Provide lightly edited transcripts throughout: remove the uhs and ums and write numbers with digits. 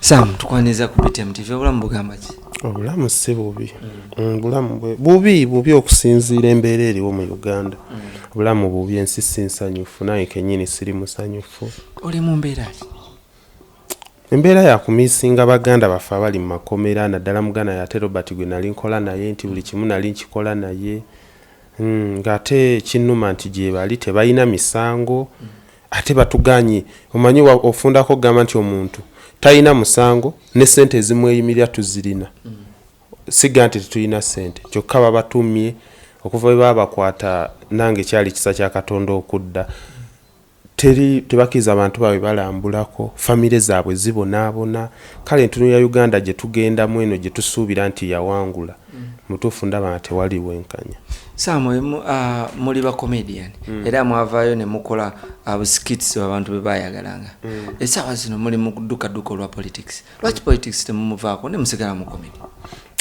Sam, tukwaniriza ku BTM TV. Obulamu bugamba ki? Obulamu si bubi. Obulamu bubi bubi okusinziira embeera eriwo mu Uganda. Obulamu bubi, ensi si nsanyufu, nange kennyini siri musanyufu. Oli mu mbeera ki? Embeera yakumisinga baganda baffe abali mu makomera, naddala muganda yate Robert gwe nali nkola naye, nti buli kimu nali nkikola naye, ng'ate kinnuma nti gye bali tebalina misango, ate batuganye. Omanyi ofundako okugamba nti omuntu talina musango ne ssente ezimweyimirira tuzirina. Siga nti tetulina ssente, kyokka babatumye okuva bwe babakwata. Nange kyali kisa kya Katonda okudda. Teri tebakkiriza abantu baabwe balambulako, famire zaabwe zibonaabona. Kale ntunuulira Uganda gye tugendamu eno gye tusuubira nti yawangula, mutuufu ndaba nga tewali bwenkanya. Sam, muli ba comedian, era mwavaayo ne mukola buskits abantu be bayagalanga. Essaawa zino muli mu kuddukaduka olwa politics. Lwaki politics temumuvaako ne musigala mu comedy?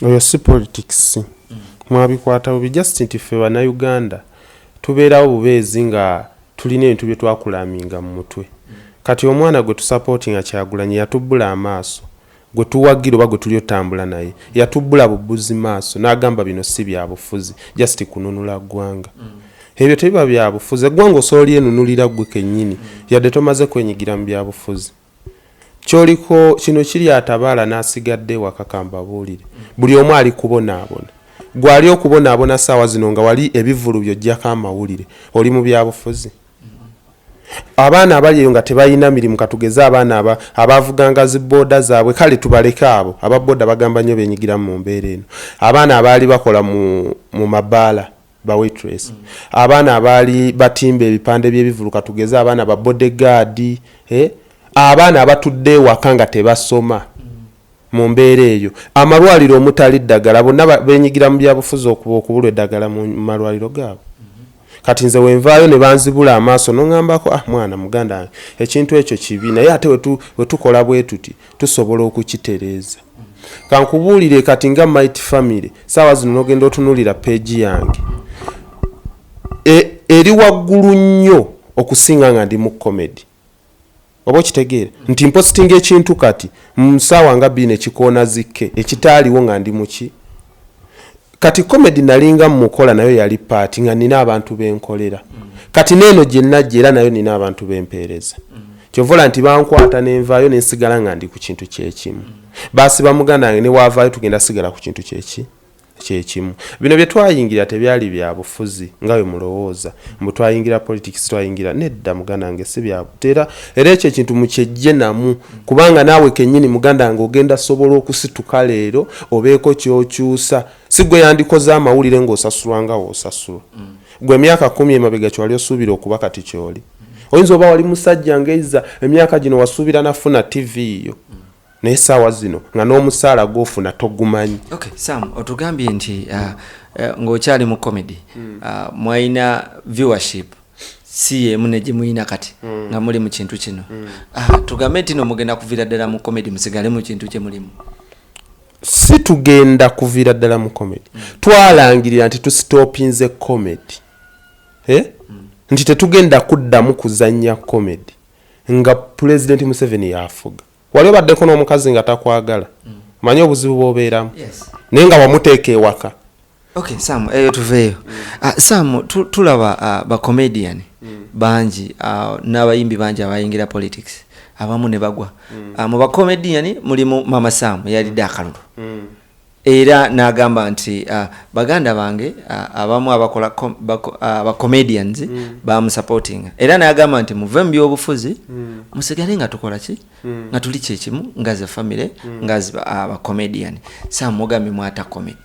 Oyo si politics, mwabikwata bubi. Just nti ffe Bannayuganda tubeerawo bubeezi nga tulina ebintu bye twakulaminga mu mutwe. Kati omwana gwe tusupportinga, Kyagulanyi, yatubbula amaaso. Gwe tuwagira oba gwe tuli otambula naye yatubbula bubuzi maaso n'agamba bino si byabufuzi, just kununula ggwanga. Ebyo tebiba byabufuzi. Eggwanga osobola lyenunulira ggwe kennyini yadde tomaze kwenyigira mu byabufuzi. Kyoliko kino kiri atabaala n'asigadde ewaka. Kambabuulire, buli omu ali kubonaabona. Gwali okubonaabona saawa zino nga wali ebivvulu byojjako amawulire, oli mu byabufuzi. Abaana abali eyo nga tebalina mirimu, katugeze abaana abavuganga zi booda zaabwe, kale tubaleke abo aba booda bagamba nnyo benyigiramu mu mbeera eno. Abaana abaali bakola mu mabaala, ba waitress, abaana abaali batimba ebipande by'ebivulu, katugeze abaana ba bodyguard, eh? Abaana abatudde ewaka nga tebasoma mu mbeera eyo, amalwaliro omutali ddagala, bonna benyigira mu byabufuzi okuba okubulwa eddagala mu malwaliro gaabwe. Kati nze wenvaayo ne banzibula amaaso noŋŋambako, "Ah, mwana muganda wange, ekintu ekyo kibi, naye ate wetukola bwe tuti tusobola okukitereeza." Kankubuulire, kati nga Mighty Family, saawa zino nogenda otunuulira page yange eri waggulu nnyo okusinga nga ndi mu comedy. Oba okitegeera nti mpositinga ekintu kati mu ssaawa nga 2 nekikoona zikke ekitaaliwo nga ndi muki. Kati comedy nalinga mukola nayo yali part nga nina abantu benkolera. Kati neeno gye najja era nayo nina abantu bempeereza. Kyovola nti bankwata nenvaayo nensigala nga ndi ku kintu kyekimu. Basiba muganda wange newaavaayo, tugenda sigala ku kintu kyeki kyekimu. Bino bye twayingira tebyali bya bufuzi nga bwe mulowooza mbu twayingira politics. Twayingira nedda, muganda wange, si bya era ekyo ekintu mukyejje namu, kubanga naawe kennyini, muganda wange, ogenda sobola okusituka leero obeeko kyokyusa. Si gwe yandikoze amawulire ng'osasulwa nga w'osasulwa gwe. Emyaka 10 emabega kyewali osuubira okuba kati kyoli? Oyinza oba wali musajja ngeiza emyaka gino wasuubira nafuna TV yo, naye saawa zino nga n'omusaala gwofuna togumanyi. Okay, Sam, otugambye nti ng'okyali mu comedy, mwalina viewership si yemu ne gye muyina kati nga muli mu kintu kino. Tugambe nti no mugenda kuviira ddala mu comedy musigale mu kintu kye mulimu? Si tugenda kuviira ddala mu comedy. Twalangirira nti tusitopinze comedy, eh? Nti tetugenda kuddamu kuzannya comedy nga Pulezidenti Museveni yafuga. Wali obaddeko n'omukazi nga takwagala, manyi obuzibu bw'obeeramu, naye nga wamuteeka ewaka. Okay, Sam, eyo tuveeyo. Sam, tulaba bacomedian bangi n'abayimbi bangi abayingira politics, abamu ne bagwa. Mu bacomedian mulimu Mama Sam, yalidde akalulu era n'agamba nti baganda bange abamu abakola bacomedians bamusupportinga, era n'agamba nti muve mu byobufuzi, musigale nga tukola ki, nga tuli kyekimu nga ze family, nga ze abacomedian. Sam, mugambye mwata comedy.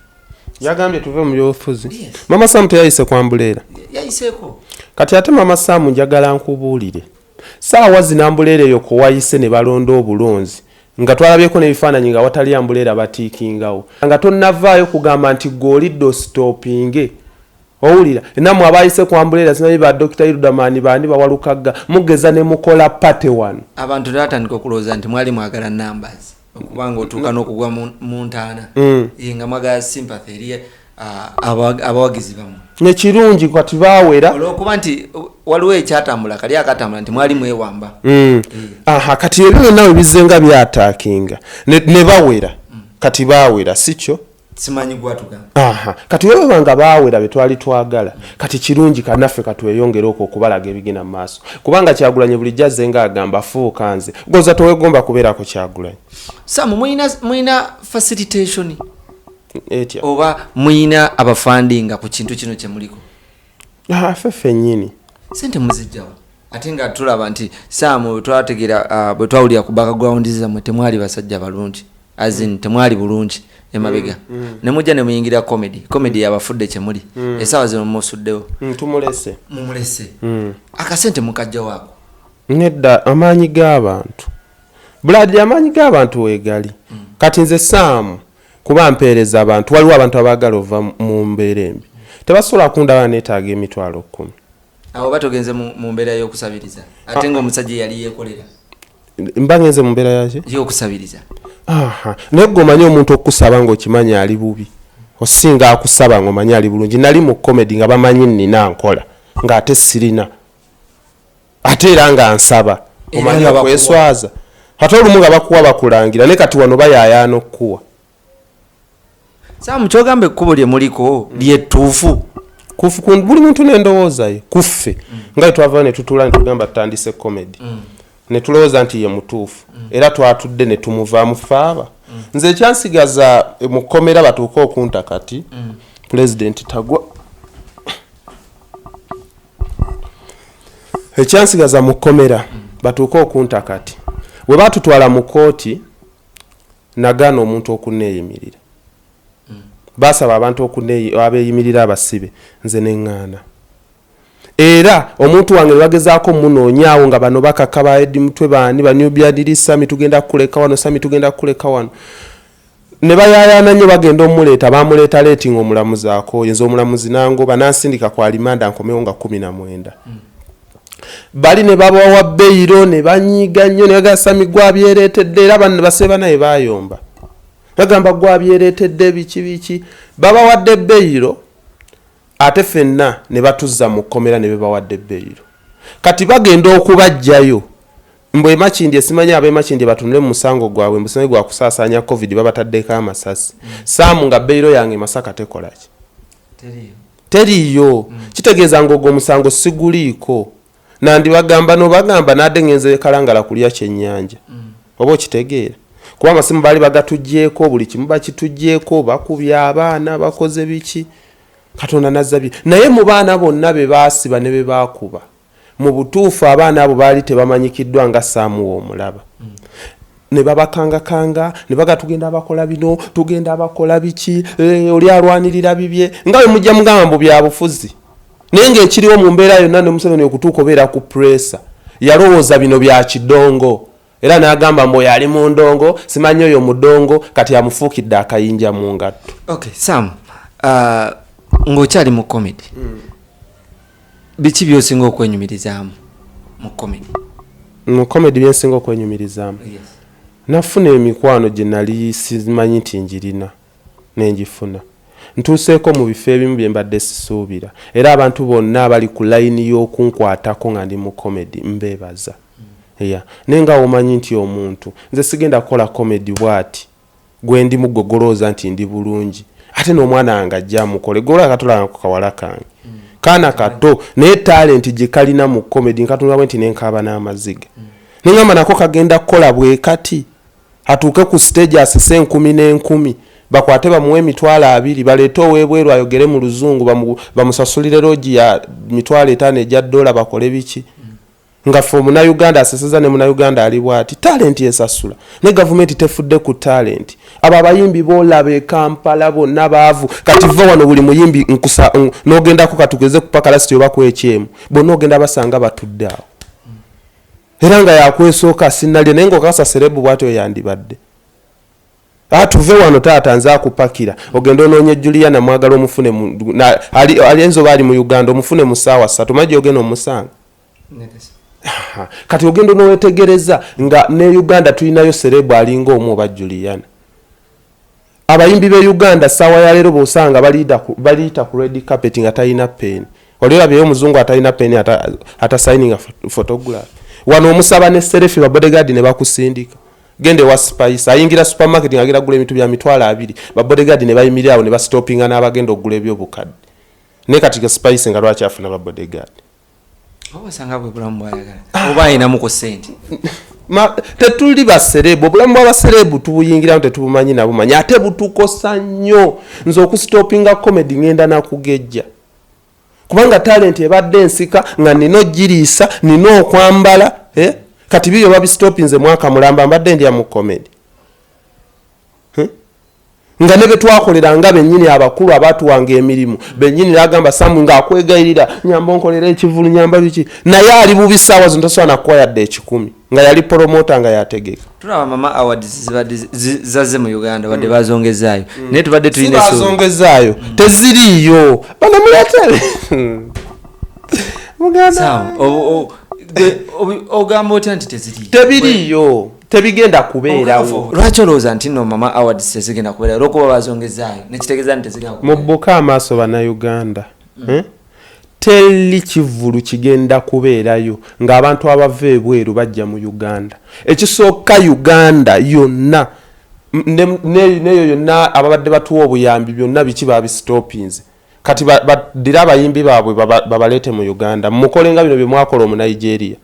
Yagambye tuve mu byobufuzi? Yes. Mama Sam teyayise kwambuleera? Yayiseeko. Kati ate Mama Sam, njagala nkubuulire, saawa zino ambuleera eyo kowayise ne balonda obulonzi nga twalabyeko n'ebifaananyi nga watali ambuleera batiikingawo nga tonnavaayo kugamba nti gwe olidde ositopinge. Owulira nammwe abayise ku ambuleera, simanyi ba Dr Irudaman bandi bawalukagga mugeza ne mukola party wano. Abantu tebatandika okulowooza nti mwali mwagala numbers, okubanga otuuka n'okugwa mu ntaana. Ye nga mwagala sympathy eri. Abawagizi bammwe. Nekirungi kati baawera. Olwokuba nti waliwo ekyatambula kali akatambula nti mwali mwewamba. Aha, kati ebyo byonna bwe bizze nga byataakinga ne bawera. Kati baawera, si kyo? Simanyi gwatugamba. Aha, kati bwe baba nga baawera be twali twagala, kati kirungi kanaffe katweyongere okwo okubalaga ebigenda mu maaso, kubanga Kyagulanyi bulijjo azze nga agamba fuuka nze goza towegomba kubeerako Kyagulanyi. Sam, muyina facilitation etya? Oba muyina abafundinga ku kintu kino kyemuliko? Ah, ffe ffennyini. Sente muzijjawo ate nga tulaba nti Sam bwe twategeera, bwe twawulira ku background zammwe, temwali basajja balungi, as in temwali bulungi emabega, ne mujja ne muyingira comedy. Comedy yabafudde kyemuli essaawa zino, musuddewo. Tumulese. Mumulese. Akasente mukajja waako? Nedda, amaanyi g'abantu buladi, amaanyi g'abantu weegali. Kati nze Saamu kuba mpeereza abantu, waliwo abantu abaagala ova mu mbeera embi, tebasobola kundaba neetaaga 100,000. Awo batogenze mu mbeera y'okusabiriza ate ng'omusajja yali yeekolera. Mba ngenze mu mbeera yaki? Y'okusabiriza. Aha, naye gwe omanyi omuntu okukusaba ng'okimanyi ali bubi osinga akusaba ng'omanyi ali bulungi. Nali mu comedy nga bamanyi nnina nkola ng'ate sirina, ate era nga nsaba. Era omanyi nga bakuwa. Okweswaza ate olumu nga bakuwa bakulangira, naye kati wano bayaayaana okukuwa. Saamu, kyogamba ekkubo lye muliko lyettuufu? Buli muntu n'endowooza ye. Kuffe nga bwe twavayo ne tutuula ne tugamba tutandise comedy ne tulowooza nti ye mutuufu, era twatudde ne tumuvaamu faaba. Nze ekyansigaza mu kkomera batuuke okunta kati pulezidenti tagwa, ekyansigaza mu kkomera batuuke okunta kati, bwe baatutwala mu kooti nagaana omuntu okuneeyimirira. Basaba abantu abeeyimirira abasibe, nze neŋŋaana. Era omuntu wange ne bagezaako munoonyaawo nga bano bakaka ba Edi Mutwe, baani banyubyadiri, "Sami tugenda kukuleka wano, Sami tugenda kukuleka wano," ne bayaayaana nnyo. Bagenda omuleeta, bamuleeta late nga omulamuzi akooye. Nze omulamuzi nangoba nansindika ku alimanda nkomewo nga 19. Bali ne babawa beyiro ne banyiiga nnyo ne bagamba, "Sami gwabyereetedde." Era basibe banaye bayomba bagamba, "Gwabyereetedde biki biki." Babawadde beyiro ate ffenna ne batuzza mu kkomera ne bebawadde beyiro. Kati bagenda okubajjayo mbwe Makindye, simanyi ab'emakindye batunule mu musango gwabwe, mbusimanyi gwa kusaasaanya COVID, babataddeko amasasi. Saamu nga beyiro yange Masaka tekolaki? Teriiyo. Kitegeeza nga ogwo omusango siguliiko. Nandibagamba nobagamba nadde ngenze Kalangala kulya kyennyanja, oba okitegeera, kuba amasimu baali bagatuggyeko, buli kimu bakituggyeko, bakubye abaana, bakoze biki. Katonda nazza bye. Naye mu baana bonna be baasiba ne be baakuba, mu butuufu abaana abo baali tebamanyikiddwa nga Saamuwa omulaba ne babakangakanga ne baga, "Tugenda abakola bino, tugenda abakola biki." Oli alwanirira bibye nga bwe mujja mugamba mbu byabufuzi, naye ng'ekiriwo mu mbeera yonna ne Museveni okutuuka obeera ku pressure, yalowooza bino bya kidongo era n'agamba mbu oyo ali mu ndongo, simanyi oyo mudongo, kati amufuukidde akayinja mu ngatto. Okay Sam, ng'okyali mu comedy, biki byosinga okwenyumirizaamu mu comedy? Mu comedy byensinga okwenyumirizaamu, nafuna emikwano gye nali simanyi nti njirina nenjifuna. Ntuuseeko mu bifo ebimu bye mbadde sisuubira, era abantu bonna abali ku layini y'okunkwatako nga ndi mu comedy mbeebaza. Yeah. Naye nga womanyi nti omuntu nze sigenda kukola comedy bw'ati gwe ndimu, gwe golowooza nti ndi bulungi, ate n'omwana wange ajja amukole gola katolanga ku kawala kange, kaana kato, naye talent gye kalina mu comedy nkatunula bwe nti nenkaaba n'amaziga, neŋŋamba nako kagenda kukola bwe kati atuuke ku stage asese enkumi n'enkumi, bakwate bamuwe 20,000, baleete ow'ebweru ayogere mu Luzungu, bamusasulire lodge ya 50,000 egya dola, bakole biki, nga ffe omunauganda aseseza ne munauganda ali bwati. Talent esasula, ne gavumenti tefudde ku talent. Abo abayimbi boolaba e Kampala bonna baavu. Kati va wano, buli muyimbi n'ogendako katugeze ku Pakalast oba ku ekyemu, bonna ogenda basanga batudde awo, era nga yakwesooka sinalye, naye ngaokakasa celeb bwatyo yandibadde. Tuve wano taata, nze akupakira ogende onoonye Juliana mwagala omufune alinza oba ali mu Uganda, omufune mu ssaawa 3, manyi gyogenda omusanga. Aha, kati ogenda onowetegereza nga ne Uganda tulinayo celeb alinga omu oba Juliana. Abayimbi be Uganda saawa ya leero bwosanga baliyita ku red carpet nga talina peni. Oli olabyeyo omuzungu atalina peni, atasayininga photograph? Wano omusaba ne selfie, ba bodyguard ne bakusindika. Genda ewa Spice, ayingira supermarket nga agenda kugula ebintu bya 200,000, ba bodyguard ne bayimirira awo ne bastopinga n'abagenda okugula ebyobukadde. Naye kati Spice nga lwaki afuna ba bodyguard? Oba osanga bwe bulamu bwayagala, oba ayinamu ku ssente. Tetuli ba celeb. Obulamu bw'aba celeb tubuyingiramu tetubumanyi nabumanyi, ate butukosa nnyo. Nze okusitopinga comedy ngenda nakugejja, kubanga talent ebadde ensika nga nina ogiriisa, nina okwambala, eh? Kati biyo babisitopinze mwaka mulamba mbadde ndya mu comedy. Nga ne betwakolera nga bennyini abakulu abatuwanga emirimu bennyini nagamba, "Samu," ng'akwegayirira, "nyamba onkolera ekivulu, nyamba biki," naye ali bubi saawa zino, tasobola nakuwa yadde 100, nga yali promoter, nga yategeka. Tulaba Mama Awards zibadde zazze mu Uganda, wadde bazongezaayo, naye tubadde tulina essuubi. Bazongezaayo, teziriiyo. Banamuletere muganda. Sawa, ogamba otya nti teziriiyo? Tebiriiyo, tebigenda kubeerawo. Lwaki olowooza nti no Mama Awards tezigenda kubeerawo? Olwokuba bazongezaayo nekitegeeza nti tezigenda kubeerawo? Mubbuke amaaso, Bannayuganda, eh? Teri kivvulu kigenda kubeerayo ng'abantu abava ebweru bajja mu Uganda. Ekisooka, Uganda yonna neyo yonna ababadde batuwa obuyambi byonna biki babisitopinze. Kati baddire abayimbi baabwe babaleete mu Uganda, mukole nga bino bye mwakola omu Nigeria.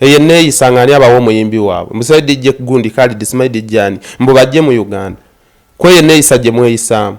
Eyo eneeyisa nga ani abawa omuyimbi waabwe musaidi, DJ gundi Khalid, simanyi DJ ani, mbu bajje mu Uganda. Kweyo eneeyisa gye mweyisaamu.